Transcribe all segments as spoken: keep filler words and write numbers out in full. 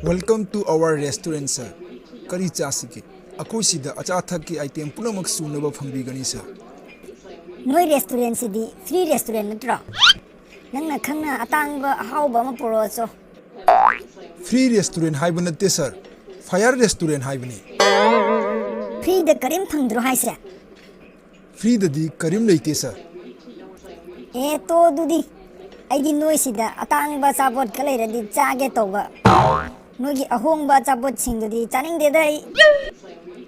Welcome to our restaurant, sir. ꯀꯔꯤ ꯆꯥꯁꯤꯒꯦ? ꯑꯩꯈꯣꯏ ꯁꯤꯗ ꯑꯆꯥ ꯑꯊꯛꯀꯤ item ꯄꯨꯝꯅꯃꯛ ꯁꯨꯅꯕ ꯐꯪꯕꯤꯒꯅꯤ, sir. ꯅꯣꯏ restaurantꯁꯤꯗꯤ free restaurant ꯅꯠꯇ꯭ꯔꯣ? ꯅꯪꯅ ꯈꯪꯅ ꯑꯇꯥꯡꯕ ꯑꯍꯥꯎꯕ ꯑꯃ ꯄꯨꯔꯛꯑꯣꯆꯣ꯫ Free restaurant ꯍꯥꯏꯕ ꯅꯠꯇꯦ, sir. Fire restaurant ꯍꯥꯏꯕꯅꯤ꯫ Freeꯗ ꯀꯔꯤꯝ ꯐꯪꯗ꯭ꯔꯣ ꯍꯥꯏꯁꯦ? Freeꯗꯗꯤ ꯀꯔꯤꯝ ꯂꯩꯇꯦ, sir. ꯑꯦ, ꯇꯣ ꯑꯗꯨꯗꯤ꯫ ꯑꯩꯗꯤ ꯅꯣꯏꯁꯤꯗ ꯑꯇꯥꯡꯕ ꯑꯆꯥꯄꯣꯠꯀ ꯂꯩꯔꯗꯤ ꯆꯥꯒꯦ ꯇꯧꯕ꯫ ꯅꯣꯏꯒꯤ ꯑꯍꯣꯡꯕ ꯑꯆꯥꯄꯣꯠꯁꯤꯡꯗꯨꯗꯤ ꯆꯥꯅꯤꯡꯗꯦꯗ ꯑꯩ꯫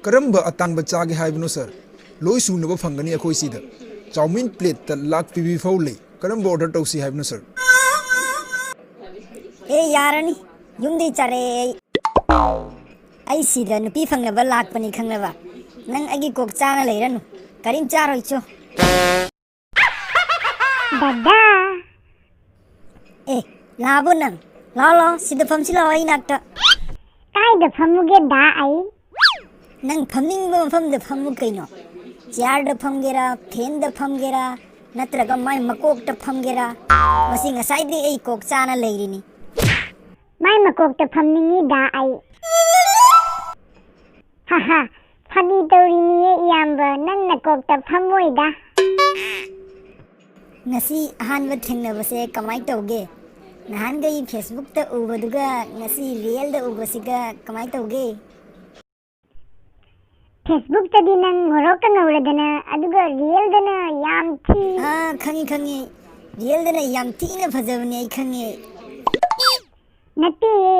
ꯀꯔꯝꯕ ꯑꯇꯥꯡꯕ ꯆꯥꯒꯦ ꯍꯥꯏꯕꯅꯣ, sir? ꯂꯣꯏ ꯁꯨꯅꯕ ꯐꯪꯒꯅꯤ ꯑꯩꯈꯣꯏ ꯁꯤꯗ꯫ Chowmein plateꯇ ꯂꯥꯛ ꯄꯤꯕꯤ ꯐꯥꯎ ꯂꯩ꯫ ꯀꯔꯝꯕ order ꯇꯧꯁꯤ ꯍꯥꯏꯕꯅꯣ, sir? ꯑꯦ, ꯌꯥꯔꯅꯤ꯫ ꯌꯨꯝꯗꯩ ꯆꯥꯔꯛꯑꯦ ꯑꯩ꯫ ꯑꯩ ꯁꯤꯗ ꯅꯨꯄꯤ ꯐꯪꯅꯕ ꯂꯥꯛꯄꯅꯤ ꯈꯪꯅꯕ꯫ ꯅꯪ ꯑꯩꯒꯤ ꯀꯣꯛ ꯆꯥꯅ ꯂꯩꯔꯅꯨ꯫ ꯀꯔꯤꯝ ꯆꯥꯔꯣꯏ ꯆꯣ꯫ ꯗꯗꯥ꯫ ꯑꯦ, ꯂꯥꯛꯑꯕꯣ ꯅꯪ? ꯂꯥꯛꯑꯣ, ꯂꯥꯛꯑꯣ, ꯁꯤꯗ ꯐꯝꯁꯤ ꯂꯥꯛꯑꯣ ꯑꯩ ꯅꯥꯛꯇ꯫ ꯀꯥꯏꯗ ꯐꯝꯃꯨꯒꯦ ꯗꯥ ꯑꯩ? ꯅꯪ ꯐꯝꯅꯤꯡꯕ ꯃꯐꯝꯗ ꯐꯝꯃꯨ ꯀꯩꯅꯣ꯫ Chairꯗ ꯐꯝꯒꯦꯔꯥ, fanꯗ ꯐꯝꯒꯦꯔꯥ, ꯅꯠꯇ꯭ꯔꯒ ꯃꯥꯏ ꯃꯀꯣꯛꯇ ꯐꯝꯒꯦꯔꯥ? ꯃꯁꯤ ꯉꯁꯥꯏꯗꯩ ꯑꯩ ꯀꯣꯛ ꯆꯥꯅ ꯂꯩꯔꯤꯅꯤ꯫ ꯃꯥꯏ ꯃꯀꯣꯛꯇ ꯐꯝꯅꯤꯡꯉꯤ ꯗꯥ ꯑꯩ꯫ ꯍꯥꯍꯥ, ꯐꯥꯒꯤ ꯇꯧꯔꯤꯅꯤꯌꯦ ꯏꯌꯥꯝꯕ, ꯅꯪ ꯅꯀꯣꯛꯇ ꯐꯝꯃꯣꯏꯗ꯫ ꯉꯁꯤ ꯑꯍꯥꯟꯕ ꯊꯦꯡꯅꯕꯁꯦ ꯀꯃꯥꯏ ꯇꯧꯒꯦ? ꯅꯍꯥꯟꯒꯩ Facebookꯇ ꯎꯕꯗꯨꯒ ꯉꯁꯤ realꯗ ꯎꯕꯁꯤꯒ ꯀꯃꯥꯏ ꯇꯧꯒꯦ? Facebookꯇꯗꯤ ꯅꯪ ꯉꯧꯔꯣꯛꯀ ꯉꯧꯔꯗꯅ, ꯑꯗꯨꯒ realꯗꯅ ꯌꯥꯝ ꯊꯤ꯫ ꯑꯥ, ꯈꯪꯉꯤ, ꯈꯪꯉꯤ꯫ Realꯗꯅ ꯌꯥꯝ ꯊꯤꯅ ꯐꯖꯕꯅꯦ, ꯑꯩ ꯈꯪꯉꯦ꯫ ꯅꯠꯇꯦꯌꯦ,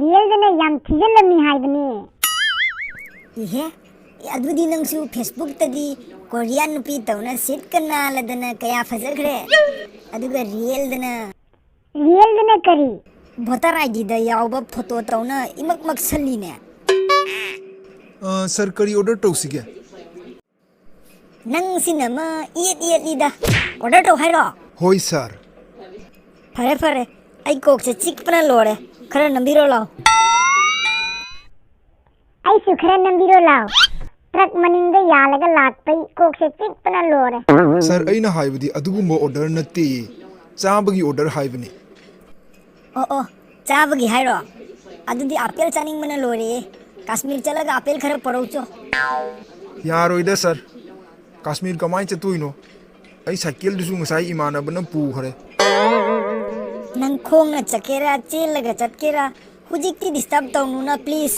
realꯗꯅ ꯌꯥꯝ ꯊꯤꯖꯤꯜꯂꯝꯃꯤ ꯍꯥꯏꯕꯅꯦ꯫ ꯏꯍꯦ, ꯑꯗꯨꯗꯤ ꯅꯪꯁꯨ Facebookꯇꯗꯤ Korean ꯅꯨꯄꯤ ꯇꯧꯅ ꯁꯤꯠꯀ ꯅꯥꯜꯂꯗꯅ ꯀꯌꯥ ꯐꯖꯈ꯭ꯔꯦ꯫ ꯑꯗꯨꯒ realꯗꯅ realꯗꯅ ꯀꯔꯤ? Voter IDꯗ ꯌꯥꯎꯕ photo ꯇꯧꯅ ꯏꯃꯛ ꯃꯛꯁꯜꯂꯤꯅꯦ꯫ ꯑ, sir, ꯀꯔꯤ order ꯇꯧꯁꯤꯒꯦ? ꯅꯪꯁꯤꯅ ꯑꯃ ꯏꯌꯦꯠ ꯏꯌꯦꯠꯂꯤꯗ꯫ Order ꯇꯧ ꯍꯥꯏꯔꯣ? ꯍꯣꯏ, sir. ꯐꯔꯦ, ꯐꯔꯦ꯫ ꯑꯩ ꯀꯣꯛꯁꯦ ꯆꯤꯛꯄꯅ ꯂꯣꯏꯔꯦ꯫ ꯈꯔ ꯅꯝꯕꯤꯔꯣ ꯂꯥꯎ꯫ ꯑꯩꯁꯨ ꯈꯔ ꯅꯝꯕꯤꯔꯣ ꯂꯥꯎ꯫ Truck ꯃꯅꯤꯡꯗ ꯌꯥꯜꯂꯒ ꯂꯥꯛꯄꯩ ꯀꯣꯛꯁꯦ ꯆꯤꯛꯄꯅ ꯂꯣꯏꯔꯦ꯫ Sir, ꯑꯩꯅ ꯍꯥꯏꯕꯗꯤ ꯑꯗꯨꯒꯨꯝꯕ order ꯅꯠꯇꯦ꯫ ꯆꯥꯕꯒꯤ order ꯍꯥꯏꯕꯅꯤ꯫ ꯑꯣ, ꯑꯣ, ꯆꯥꯕꯒꯤ ꯍꯥꯏꯔꯣ? ꯑꯗꯨꯗꯤ ꯑꯥꯄꯦꯜ ꯆꯥꯅꯤꯡꯕꯅ ꯂꯣꯏꯔꯦ꯫ ꯀꯥꯁꯃꯤꯔ ꯆꯠꯂꯒ ꯑꯥꯄꯦꯜ ꯈꯔ ꯄꯣꯔꯛꯎꯆꯣ꯫ ꯌꯥꯔꯣꯏꯗ ꯁꯥꯔ, ꯀꯥꯁꯃꯤꯔ ꯀꯃꯥꯏꯅ ꯆꯠꯇꯣꯏꯅꯣ? ꯑꯩ ꯁꯥꯏꯀꯦꯜꯗꯨꯁꯨ ꯉꯁꯥꯏ ꯏꯃꯥꯟꯅꯕꯅ ꯄꯨꯈ꯭ꯔꯦ꯫ ꯅꯪ ꯈꯣꯡꯅ ꯆꯠꯀꯦꯔꯥ, ꯆꯦꯜꯂꯒ ꯆꯠꯀꯦꯔꯥ, ꯍꯧꯖꯤꯛꯇꯤ ꯗꯤꯁꯇꯔꯕ ꯇꯧꯅꯨꯅ, ꯄ꯭ꯂꯤꯖ꯫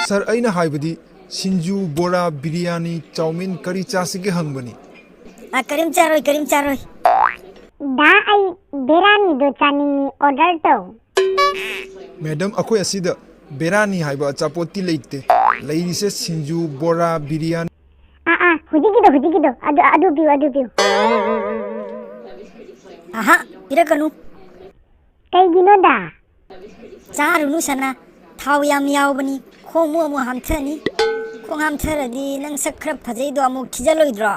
ꯁꯥꯔ, ꯑꯩꯅ ꯍꯥꯏꯕꯗꯤ ꯁꯤꯡꯖꯨ, ꯕꯣꯔꯥ, ꯕꯤꯔꯌꯥꯅꯤ, ꯆꯥꯎꯃꯤꯟ ꯀꯔꯤ ꯆꯥꯁꯤꯒꯦ ꯍꯪꯕꯅꯤ꯫ ꯑ, ꯀꯔꯤꯝ ꯆꯥꯔꯣꯏ, ꯀꯔꯤꯝ ꯆꯥꯔꯣꯏ꯫ ꯗꯥ, ꯑꯩ ꯕꯦꯔꯥꯅꯤꯗꯣ ꯆꯥꯅꯤꯡꯉꯤ, ꯑꯣꯔꯗꯔ ꯇꯧ꯫ ꯃꯦꯗꯝ, ꯑꯩꯈꯣꯏ ꯑꯁꯤꯗ ꯕꯦꯔꯥꯅꯤ ꯍꯥꯏꯕ ꯑꯆꯥꯄꯣꯠꯇꯤ ꯂꯩꯇꯦ꯫ ꯂꯩꯔꯤꯁꯦ ꯁꯤꯡꯖꯨ, ꯕꯣꯔꯥ, ꯕꯤꯔꯌꯥꯅꯤ꯫ ꯑꯥ, ꯑꯥ, ꯍꯧꯖꯤꯛꯀꯤꯗꯣ, ꯍꯧꯖꯤꯛꯀꯤꯗꯣ, ꯑꯗꯨ, ꯑꯗꯨ ꯄꯤꯌꯨ, ꯑꯗꯨ ꯄꯤꯌꯨ꯫ ꯑꯍꯥ, ꯄꯤꯔꯛꯀꯅꯨ꯫ ꯀꯩꯒꯤꯅꯣꯗ? ꯆꯥꯔꯨꯅꯨ ꯁꯅꯥ, ꯊꯥꯎ ꯌꯥꯝ ꯌꯥꯎꯕꯅꯤ, ꯈꯣꯡ ꯑꯃꯨꯛ ꯑꯃꯨꯛ ꯍꯥꯝꯊꯅꯤ꯫ ꯈꯣꯡ ꯍꯥꯝꯊꯔꯗꯤ ꯅꯪ ꯁꯛ ꯈꯔ ꯐꯖꯩꯗꯣ ꯑꯃꯨꯛ ꯊꯤꯖꯜꯂꯣꯏꯗ꯭ꯔꯣ?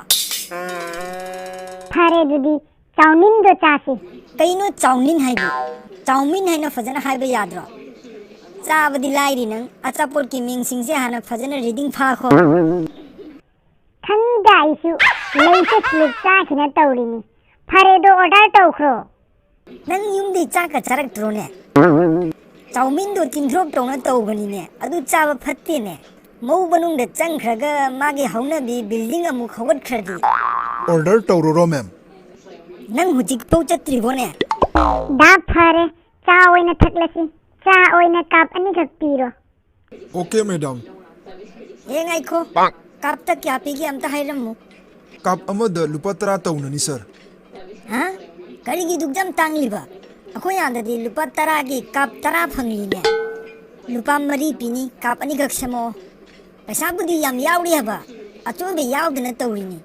ꯐꯔꯦ ꯑꯗꯨꯗꯤ, ꯆꯥꯎꯃꯤꯟꯗꯣ ꯆꯥꯁꯤ꯫ ꯀꯩꯅꯣ ꯆꯥꯎꯃꯤꯟ ꯍꯥꯏꯗꯤ? ꯆꯥꯎꯃꯤꯟ ꯍꯥꯏꯅ ꯐꯖꯅ ꯍꯥꯏꯕ ꯌꯥꯗ꯭ꯔꯣ? ꯆꯥꯕꯗꯤ ꯂꯥꯏꯔꯤ, ꯅꯪ ꯑꯆꯥꯄꯣꯠꯀꯤ ꯃꯤꯡꯁꯤꯡꯁꯦ ꯍꯥꯟꯅ ꯐꯖꯅ ꯔꯤꯗꯤꯡ ꯐꯥꯈꯣ꯫ ꯈꯪꯉꯤꯗ ꯑꯩꯁꯨ, ꯂꯩꯁꯦ ꯁ꯭ꯂꯤꯞ ꯆꯥꯈꯤꯅ ꯇꯧꯔꯤꯅꯤ꯫ ꯐꯔꯦꯗꯣ, ꯑꯣꯔꯗꯔ ꯇꯧꯈ꯭ꯔꯣ꯫ ꯅꯪ ꯌꯨꯝꯗꯩ ꯆꯥꯛꯀ ꯆꯥꯔꯛꯇ꯭ꯔꯣꯅꯦ? ꯆꯥꯎꯃꯤꯟꯗꯣ ꯇꯤꯟꯊ꯭ꯔꯣꯛ ꯇꯧꯅ ꯇꯧꯕꯅꯤꯅꯦ, ꯑꯗꯨ ꯆꯥꯕ ꯐꯠꯇꯦꯅꯦ꯫ ꯃꯧ ꯃꯅꯨꯡꯗ ꯆꯪꯈ꯭ꯔꯒ ꯃꯥꯒꯤ ꯍꯧꯅꯕꯤ ꯕꯤꯜꯗꯤꯡ ꯑꯃꯨꯛ ꯍꯧꯒꯠꯈ꯭ꯔꯗꯤ꯫ ꯑꯣꯔꯗꯔ ꯇꯧꯔꯨꯔꯣ, ꯃꯦꯝ꯫ ꯅꯪ ꯍꯧꯖꯤꯛꯐꯥꯎ ꯆꯠꯇ꯭ꯔꯤꯕꯣꯅꯦ? ꯗꯥ, ꯐꯔꯦ, ꯆꯥ ꯑꯣꯏꯅ ꯊꯛꯂꯁꯤ꯫ ꯆꯥ ꯑꯣꯏꯅ ꯀꯞ ꯑꯅꯤꯈꯛ ꯄꯤꯔꯣ꯫ Okay, madam. ꯑꯦ, ꯉꯥꯏꯈꯣ꯫ ꯀꯞꯇ ꯀꯌꯥ ꯄꯤꯒꯦ ꯑꯝꯇ ꯍꯥꯏꯔꯝꯃꯨ꯫ ꯀꯞ ꯑꯃꯗ ꯂꯨꯄꯥ ꯇꯔꯥ ꯇꯧꯅꯅꯤ, ꯁꯥꯔ꯫ ꯍꯥ? ꯀꯔꯤꯒꯤ ꯗꯨꯛ ꯌꯥꯝ ꯇꯥꯡꯂꯤꯕ? ꯑꯩꯈꯣꯏ ꯑꯥꯗꯗꯤ ꯂꯨꯄꯥ ꯇꯔꯥꯒꯤ ꯀꯞ ꯇꯔꯥ ꯐꯪꯂꯤꯅꯦ꯫ ꯂꯨꯄꯥ ꯃꯔꯤ ꯄꯤꯅꯤ, ꯀꯞ ꯑꯅꯤꯈꯛ ꯁꯦꯝꯃꯛꯑꯣ꯫ ꯄꯩꯁꯥꯕꯨꯗꯤ ꯌꯥꯝ ꯌꯥꯎꯔꯤ ꯍꯥꯏꯕ, ꯑꯆꯣꯏꯕ ꯌꯥꯎꯗꯅ ꯇꯧꯔꯤꯅꯤ꯫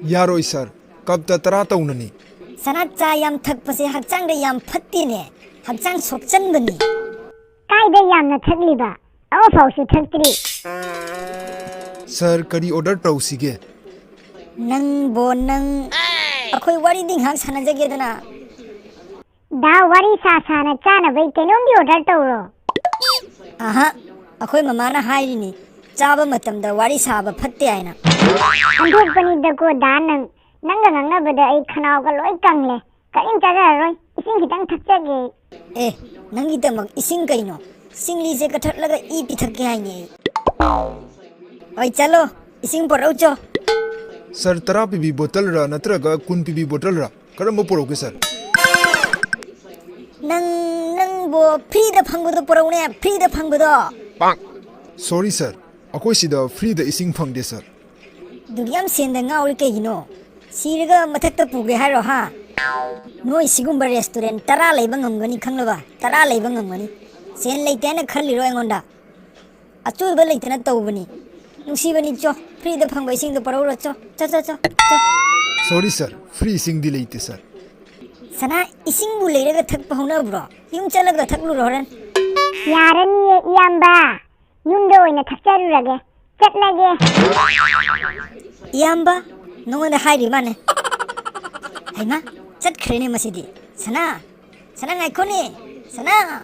ꯌꯥꯔꯣꯏ, ꯁꯥꯔ꯫ ꯀꯞꯇ ꯇꯔꯥ ꯇꯧꯅꯅꯤ꯫ ꯁꯅꯥ, ꯆꯥ ꯌꯥꯝ ꯊꯛꯄꯁꯦ ꯍꯛꯆꯥꯡꯗ ꯌꯥꯝ ꯐꯠꯇꯦꯅꯦ꯫ ꯍꯛꯆꯥꯡ ꯁꯣꯛꯆꯟꯕꯅꯤ꯫ ꯀꯥꯏꯗ ꯌꯥꯝꯅ ꯊꯛꯂꯤꯕ? ꯑꯃꯐꯥꯎꯁꯨ ꯊꯛꯇ꯭ꯔꯤ꯫ ꯁꯥꯔ, ꯀꯔꯤ ꯑꯣꯔꯗꯔ ꯇꯧꯁꯤꯒꯦ? ꯅꯪꯕꯣ ꯅꯪ, ꯑꯩꯈꯣꯏ ꯋꯥꯔꯤꯗꯤ ꯉꯥꯏꯍꯥꯛ ꯁꯥꯟꯅꯖꯒꯦꯗꯅ꯫ ꯗꯥ, ꯋꯥꯔꯤ ꯁꯥ ꯁꯥꯅ ꯆꯥꯅꯕꯩ ꯀꯩꯅꯣꯝꯗꯤ ꯑꯣꯔꯗꯔ ꯇꯧꯔꯣ꯫ ꯑꯍ, ꯑꯩꯈꯣꯏ ꯃꯃꯥꯅ ꯍꯥꯏꯔꯤꯅꯤ, ꯆꯥꯕ ꯃꯇꯝꯗ ꯋꯥꯔꯤ ꯁꯥꯕ ꯐꯠꯇꯦ ꯍꯥꯏꯅ꯫ ꯑꯣꯟꯊꯣꯛꯄꯅꯤꯗꯀꯣ ꯗꯥ ꯅꯪ, ꯅꯪꯒ ꯉꯥꯡꯅꯕꯗ ꯑꯩ ꯈꯅꯥꯎꯒ ꯂꯣꯏ ꯀꯪꯂꯦ꯫ ꯀꯔꯤꯝ ꯆꯥꯖꯔꯔꯣꯏ, ꯏꯁꯤꯡ ꯈꯤꯇꯪ ꯊꯛꯆꯒꯦ꯫ ꯑꯦ, ꯅꯪꯒꯤꯗꯃꯛ ꯏꯁꯤꯡ ꯀꯩꯅꯣ? ꯁꯤꯡꯂꯤꯁꯦ ꯀꯛꯊꯠꯂꯒ ꯏ ꯄꯤꯊꯛꯀꯦ ꯍꯥꯏꯅꯦ ꯑꯩ꯫ ꯍꯣꯏ, ꯆꯠꯂꯣ, ꯏꯁꯤꯡ ꯄꯨꯔꯛꯎꯆꯣ꯫ ꯁꯥꯔ, ꯇꯔꯥ ꯄꯤꯕꯤ ꯕꯣꯇꯜꯔꯥ ꯅꯠꯇ꯭ꯔꯒ ꯀꯨꯟ ꯄꯤꯕꯤ ꯕꯣꯇꯜꯔꯥ? ꯀꯔꯝꯕ ꯄꯨꯔꯛꯎꯒꯦ, ꯁꯥꯔ? ꯅꯪ, ꯅꯪꯕꯨ ꯐ꯭ꯔꯤꯗ ꯐꯪꯕꯗꯣ ꯄꯨꯔꯛꯎꯅꯦ, ꯐ꯭ꯔꯤꯗ ꯐꯪꯕꯗꯣ꯫ ꯁꯣꯔꯤ, ꯁꯥꯔ, ꯑꯩꯈꯣꯏ ꯁꯤꯗ ꯐ꯭ꯔꯤꯗ ꯏꯁꯤꯡ ꯐꯪꯗꯦ, ꯁꯥꯔ꯫ ꯑꯗꯨꯛ ꯌꯥꯝ ꯁꯦꯟꯗ ꯉꯥꯎꯔꯤ ꯀꯩꯒꯤꯅꯣ? ꯁꯤꯔꯒ ꯃꯊꯛꯇ ꯄꯨꯒꯦ ꯍꯥꯏꯔꯣ, ꯍꯥ? ꯅꯣꯏ ꯁꯤꯒꯨꯝꯕ ꯔꯦꯁꯇꯨꯔꯦꯟ ꯇꯔꯥ ꯂꯩꯕ ꯉꯝꯒꯅꯤ ꯈꯪꯂꯕ? ꯇꯔꯥ ꯂꯩꯕ ꯉꯝꯒꯅꯤ꯫ ꯁꯦꯟ ꯂꯩꯇꯦ ꯍꯥꯏꯅ ꯈꯜꯂꯤꯔꯣ ꯑꯩꯉꯣꯟꯗ? ꯑꯆꯣꯏꯕ ꯂꯩꯇꯅ ꯇꯧꯕꯅꯤ꯫ ꯅꯨꯡꯁꯤꯕꯅꯤ, ꯆꯣ꯫ ꯐ꯭ꯔꯤꯗ ꯐꯪꯕ ꯏꯁꯤꯡꯗꯣ ꯄꯨꯔꯛꯎꯔꯣ, ꯆꯣ꯫ ꯆꯣ, ꯆꯣ, ꯆꯣ, ꯆꯣ꯫ ꯁꯣꯔꯤ, ꯁꯥꯔ꯫ ꯐ꯭ꯔꯤ ꯏꯁꯤꯡꯗꯤ ꯂꯩꯇꯦ, ꯁꯥꯔ꯫ ꯁꯅꯥ, ꯏꯁꯤꯡꯕꯨ ꯂꯩꯔꯒ ꯊꯛꯄ ꯍꯧꯅꯕ꯭ꯔꯣ? ꯌꯨꯝ ꯆꯠꯂꯒ ꯊꯛꯂꯨꯔꯣ ꯍꯣꯔꯦꯟ꯫ ꯌꯥꯔꯅꯤꯌꯦ, ꯏꯌꯥꯝꯕ꯫ ꯌꯨꯝꯗ ꯑꯣꯏꯅ ꯊꯛꯆꯔꯨꯔꯒꯦ꯫ ꯆꯠꯂꯒꯦ꯫ ꯏꯌꯥꯝꯕ, ꯅꯉꯣꯟꯗ ꯍꯥꯏꯔꯤ ꯃꯥꯅꯦ꯫ ꯍꯩꯃꯥ, ꯆꯠꯈ꯭ꯔꯦꯅꯦ ꯃꯁꯤꯗꯤ꯫ ꯁꯅꯥ, ꯁꯅꯥ ꯉꯥꯏꯈꯣꯅꯦ, ꯁꯅꯥ꯫